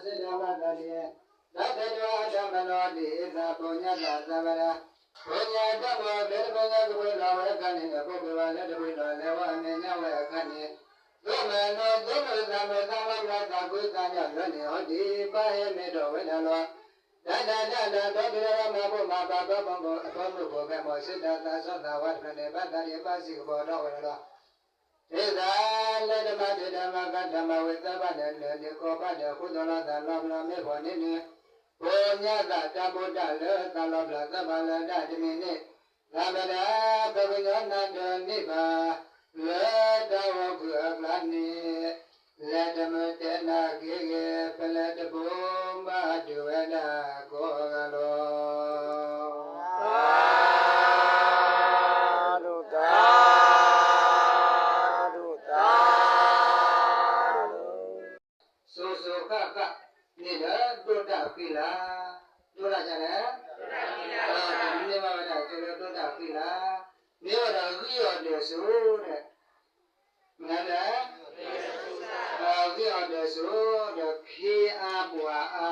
စံးတၢ်မၤသးဒ်အံၤ, တၢ်တဲဒိအတၢ်မၤနီၣ်ဒ်အံၤသး ပူၤညါသးသးဝဲဒၣ်, ပူၤညါတၢ်မၤကျဲတပူၤညါကပှ့ၤလီၤဝဲအခါန့ၣ်ဒီး ပူၤကွံာ်ဝဲလၢတပှ့ၤလီၤလဲၤဝဲအမဲာ်ညါဝဲအခါန့ၣ်, ဒိၣ်မးနီၢ်ဒိၣ်မးသးမုာ်သးလီၤဘျးသးကွံသးညီလၢန့ၣ် ဟီဒ်ပၢ်ဟဲမ့ၢ်ထီၣ်ဝဲဒၣ်လီၤ. တၢ်တၢ်တၢ်တၢ်ဒီး တုၤလၢမၤဘူၣ်မၤဘၣ်ပှၤပိာ်မုၣ်အပိာ်မုၣ်ဖိဖဲ မိၤၡ့တၢ်သးစီသးဝါတဖျၢၣ်န့ၣ် ဘၣ်သးဒ်အံၤ ဘၣ်စံးကပီၤထီၣ်ဝဲဒၣ်လီၤ. ဒ်သိးလၢတမၤတံာ်တၢ်မၤကၤတၢ်မၤဝံၤသၢဘၣ်န့ၣ် လၢာ်န့ၣ်ကီးဘၣ်ဒီး ဃူသီလီၤသးလီၤဘျးမ့ၢ်ပှၤန့ၣ်န့ၣ်, ပူၤညါသးတၢ်ဘိးတၢ်လၢသးလီၤဘျးသၢဘၣ်လၢတၢ်တမံၤန့ၣ်, သးမ့ၢ်ဒၣ် ပှၤကညီနၤဒၢးန့ၢ်ဘၣ် လၢတၢ်ဂီၤကုၢ်အကျါန့ၣ်, လဲၤတမုာ်တဲနၤဂ့ၤဂ့ၤ ပလဲၤတဘိးဘၣ်ဒုးဝဲဒၣ်ကိးဂၤလီၤ. တၢ်ဒိၣ်တၢ် စိၤစိၤဃၣ်ဃၣ်န့ၣ်ဒီး ဒိၣ်တၢ်ဃံလၤ, ဒိၣ်တၢ်ဒ်လဲၣ်, န့ၢ်ဘၣ်ဝဲဒၣ်အကၠိလၢဒိၣ်တၢ်ဃံလၤ, မ့ၢ်ဝဲဒၣ်ဂံၢ်အီၤဒၢးစိၤဒီး မနုၤလဲၣ်, ဂံၢ်အီၤဒၢးစိၤဒီး ခ့အါပှၤအါ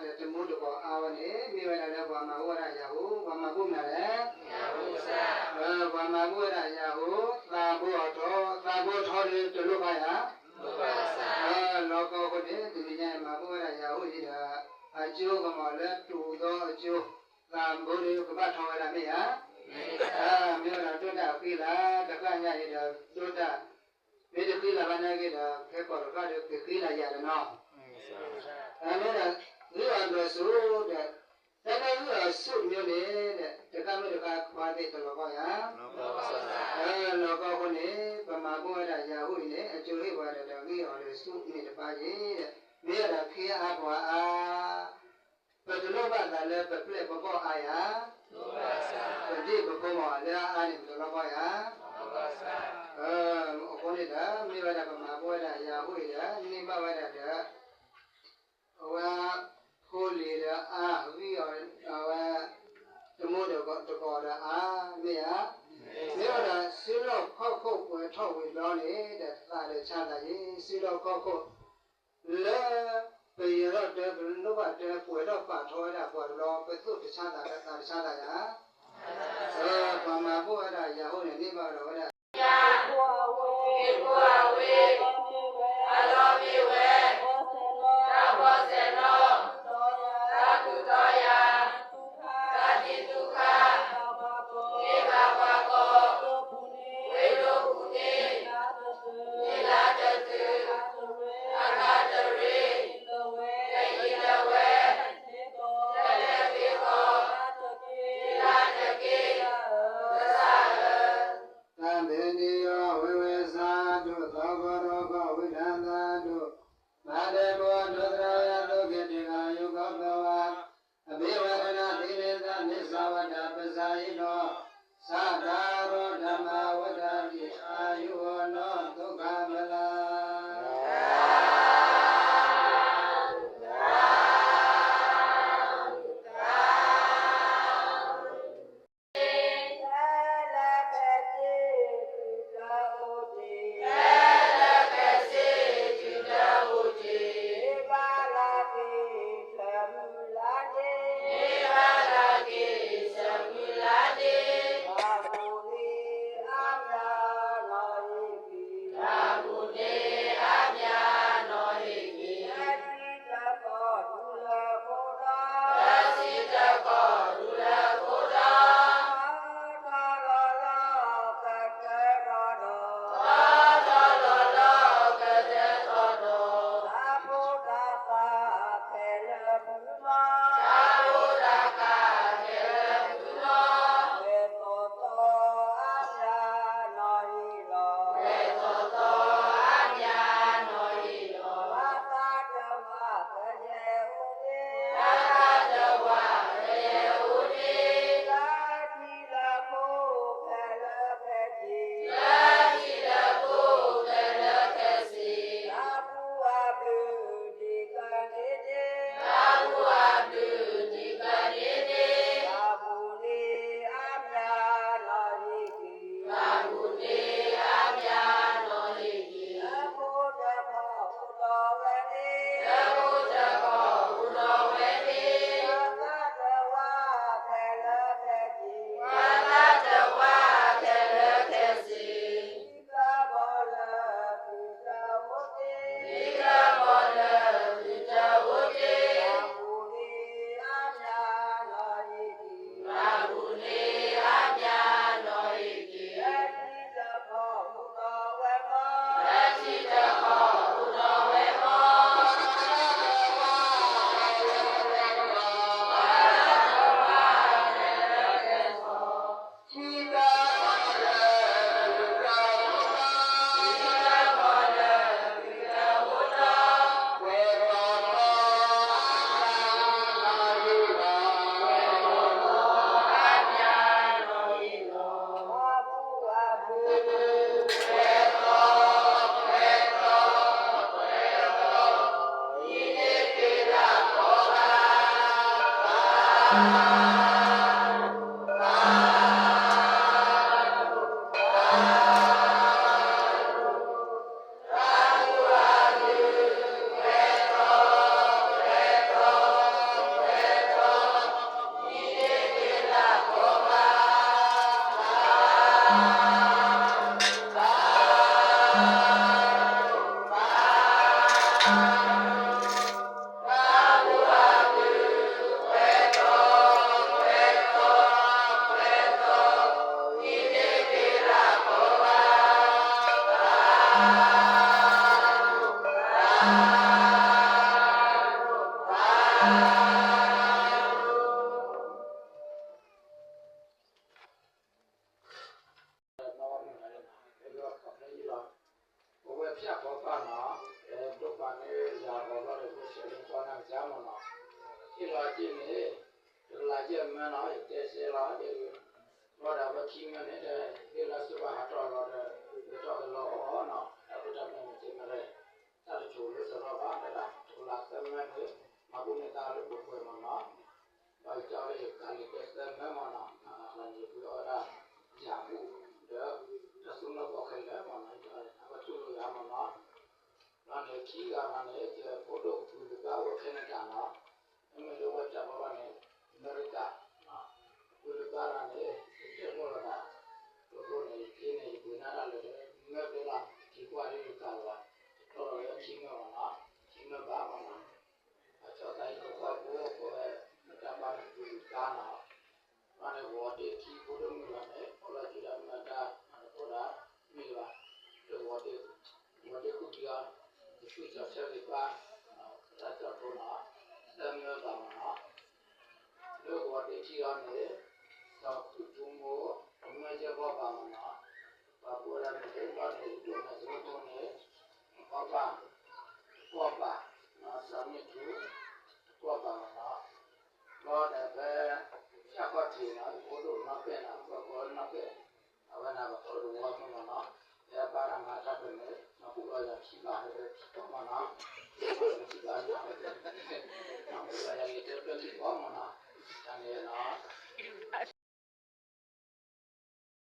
ဒီးတမူတကိးအါဝဲန့ၣ် မ့ၢ်ဝဲဒၣ်လၢပှၤမၤဘူၣ်ဝဲဒၣ်ယၤဟူ, ပှၤမၤဘူၣ်မနုၤလဲၣ်, ပှၤမၤဘူၣ်ဝဲဒၣ်ယၤဟူ, သးဘိအီၤထီ, သးဘိထီဒီးတလိၣ်ဘၣ်ယၤ, လီၤကီအဃိန့ၣ် တနံၤညါအံၤ မၤဘူၣ်ဝဲဒၣ်ယၤဟူအံၤဒီး အကၠိကမီၤလၢတူၢ်သီအကၠိ, သးဘိဒီးကဘၣ်ထီဝဲဒၣ်မ့ၢ်ဧါ, မ့ၢ်ဝဲဒၣ်ဒိၣ်တၢ်ဃံလၤ, တဃၣ်ညါအံၤဒီး ဒိၣ်တၢ် မ့ၢ်တဃံလၤဘၣ်နာ်က့ဒီး ဖဲကီၢ်တဃၣ်ဒီး ကဃံလၤယၤဒီးနီၤ, မ့ၢ်ဝဲဒၣ် ဂံၢ်အီၤဒၢးစိၤဒီး တၢ်ဂံၢ်အီၤစိၤမ့ၢ်န့ၣ် တခါမ့ၢ်တခါခွါသ့ၣ်တလီၤကီယၤ, လီၤကီအဃိန့ၣ် ပမၤဘူၣ်ဝဲဒၣ်ယၤဟူအံၤန့ၣ် အကၠိဟ့ၣ်ပှၤဒီး ဂံၢ်အီၤဒၢးစိၤန့ၣ်တဘၣ်ယဲ, မ့ၢ်ဝဲဒၣ်ခ့အါပှၤအါ, ပတလိၣ်ဘၣ်သးလၢပပျဲၢ်ပဘီၣ်အါယၤ, ပဒ့ၣ်ပဖိမီၤလၢအအါန့ၣ် ပတလီၤကီယၤ, အဃိန့ၣ်ဒီး မ့ၢ်ဝဲဒၣ်ပမၤဘူၣ်ဝဲဒၣ်ယၤဟူအံၤဒီး န့ၢ်ဘၣ်ဝဲဒၣ်ဒီး အဝဲ ဖိလံၤဒီးအါ ဂံၢ်အီၤ အဝဲ တမူတကိးဒီးအါ မ့ၢ်ဧါ, မ့ၢ်ဝဲဒၣ်စုလီၢ်ခီၣ်ခိၣ်ပှဲၤထီၣ်ဝံၤဘျီန့ၣ်ဒီး သးဒီးဆါသးယဲ, စုလီၢ်ခီၣ်ခိၣ် လၢ ပယီၤထီၣ်တၢ ပလိၣ်ဘၣ်တၢ ပှဲၤထီၣ်ပာ်ထီဝဲဒၣ်ပှၤတဘျီ ပသိၣ်တဆါသး သးတဆါသးယၤ, ပှၤမၤဘူၣ်ဝဲဒၣ်ယၤဟူန့ၣ် န့ၢ်ဘၣ်ဝဲဒၣ်ဝဲဒၣ် အလီၢ်မ့ၢ်ဝဲ, တၢ်ဘီၣ်စဲးနီၣ်, တၢ်ကူၣ်တီယၤ, တၢ်သံသူၣ်ခါ, က့ဘၣ်ပှၤကီၢ်, ဝ့ၢ်ဒိၣ်ပူၤန့ၣ်, မ့ၢ်လၢတတုၤ, အကတရံး, ကယံာ်လၢဝဲ, ကလဲၤက့ၤကီး, မ့ၢ်လၢတက့ၢ်, ကစၢ်ဧၢ တၢ်ဘ့ၣ်န့ၣ်ယွၤ ဝ့ၢ်ဝဲစၢ်ဒိၣ် သီကီၢ်ဒီးကီၢ်ဝံၤတၢ်သးဒိၣ်, ဘၣ်ဒဲးဘိးဒိသရၣ်ဝဲ သိၣ်က့ၤတဂၤ ယူၤကီၢ်ဘၢဝါ, အဘ့ၣ်ဝဲဒၣ်သ့န့ၣ် သးန့ၣ်စၢ်ဝဲဒၣ်ပစၢ်အံၤနီၤ, စၢ်တၢ်ရီတၢ်မၤဝဲဒၣ်ဒ်အယူၤအီၤနီၤ သိၣ်ခါဘၢလၢ် လၢထံလၢကီၢ်ဖဲလၢဖဲထံး, လၢထံလၢကီၢ်ဖဲလၢဖဲထံး, တၢ်ဘူၣ်အဘျုးဒ်ကန့ၣ်န့ၣ်, တၢ်ဘူၣ်အဘျုးဒ်ကန့ၣ်န့ၣ်, တၢ်ဘူၣ်န့ၣ်အါမးနီၢ်ဟံၣ်က့ၤ, တၢ်ဘူၣ်န့ၣ်အါမးနီၢ်ဟံၣ်က့ၤ, လၢဖိတဖီခိၣ်ဒီးဝဲန့ၣ်, လၢဖိတ ပဝဲဖၠၣ်ဖိပၢ်နီၤ, ဒိးပာ်န့ၢ်ယၤဂီၤဘျီဒီး ပဝဲဆဲးလၢပှၤနၢ်ကစၢ်မ့ၢ်နီၤ, ဟ့ၣ်လီၤက့ၤန့ၣ် တကလးယဲၢ်မၢနီၤ, ယတဲစဲလီၤ, ဘၣ်ဒီးအဝဲခံမၢန့ၣ် ဟ့ၣ်လီၤစ့ၢ်ကီးဟးထီၣ်လီၤဒီး ဂဲၤထီၣ်က့ၤလီၤအီၤနီၤ, အဝဲတၢ်မ့ၢ်န့ၣ်က့ၤမ့ၢ်ရဲ တၢ်တဆိးလၢစရီဘၣ် တဒၣ် တကလးသၢမၢန့ၣ် မၤဘူၣ်န့ၢ်သးလၢပှဲၤပှဲၤမ့ၢ်နီၤ, ဒီးယတဲလၢယကးလံာ်တဲသၢမၢမ့ၢ်နီၤ, အသးန့ၣ်ပှ့ၤအီၣ်ဝဲဒၣ် ယၤဘူၣ် ဒီး တၢ်သူၣ်နီၣ်ဘီခဲလၢာ်မ့ၢ်နီၤ, အဝဲတူၢ်လိာ်ယၤမ့ၢ်နီၤ, ဒီးန့ၣ်ခံဂၤမ့ၢ်န့ၣ် ယဖိဒိၣ်ကပူၤလုာ်ဘါအိၣ်ခဲနဒၤနီၤ, မ့မ့ၢ်လၢဝဲတၢ်ဘီဘၣ်န့ၣ် အမဲရကၤ ပလုာ်ဘါတၢ်န့ၣ် ယတဲဘၣ်လီၤသး, အဃိန့ၣ် ယက့န့ၣ် ယပှ့ၤန့ၢ်တၢ်လၢ မၢပှဲၤလီၤ ထံကွၢ်လၢယကးလီၤ, ယတီၢ်လီၤလၢခံမၢမ့ၢ်နီၤ, ခံမၢဘၣ်မ့ၢ်နီၤ, အဆီၣ်သးဟံၣ်ဖိဃီဖိ ပဝဲ မ့ၢ်တၢ်ဘၣ်န့ၣ် ပလုာ်ဘါနီၤ, ဘၣ်န့ၣ် ဂီၤဒ့ခံဖိဒိၣ်မုၣ်လီၤန့ၣ် အိၣ်လီၤက့ၤဒီးမ့ၢ်တၢ် တအိၣ်ဒၣ်မ့ၢ်ဘၣ်, လၢဂီၤဒ့ ဂီၤဒ့ကူၣ်ဒံအီၤ, ယဃုကၠီၣ်ဆၢဂ့ၤပၢ်, တၢ်ကၠီၣ်ဖိနီၤ, သၢမၢဘၣ်မ့ၢ်နီၤ, လၢဂီၤဒ့ခံဂီၤန့ၣ် စီၤခူၣ်ထူမိၢ် အမၢယဲၢ်ဘီဘၣ်မ့ၢ်နီၤ, ပှၤကိးဝဲဒၣ်န့ၣ် ဘၣ်န့ၣ် ယဒိၣ်န့ၢ်သရိာ်ဖိန့ၣ် အီၣ်ဘၣ် တကွီၢ်ဘၣ်, စီၤမ့ၣ်ထူ တကွီၢ်ဘၣ်မ့ၢ်နီၤ, ဘျီဒီးဖဲ ဖၠၣ်ခီၣ်ထံးနီၤ ယဖိဒိၣ်နီၢ်ပဲၢ်နီၤ ပှၤကိးလၢနီၢ်ပဲၢ်, အဝဲန့ၣ်ပှၤကိးတဝီမ့ၢ်နီၤ, ဖဲအဘၣ်တၢ်မၤတၢ်ပၢၢ်န့ၣ် နီၢ်ပူၤလီၤယၤခံဘၣ် ဖဲခံဘီမ့ၢ်နီၤ, ခံဘၣ်န့ၣ် နီၢ်ပူၤလီၤယၤလံာ်တဲဖျၢၣ်ခံဘီမ့ၢ်နီၤ, တၢ်န့ၣ်နီၤ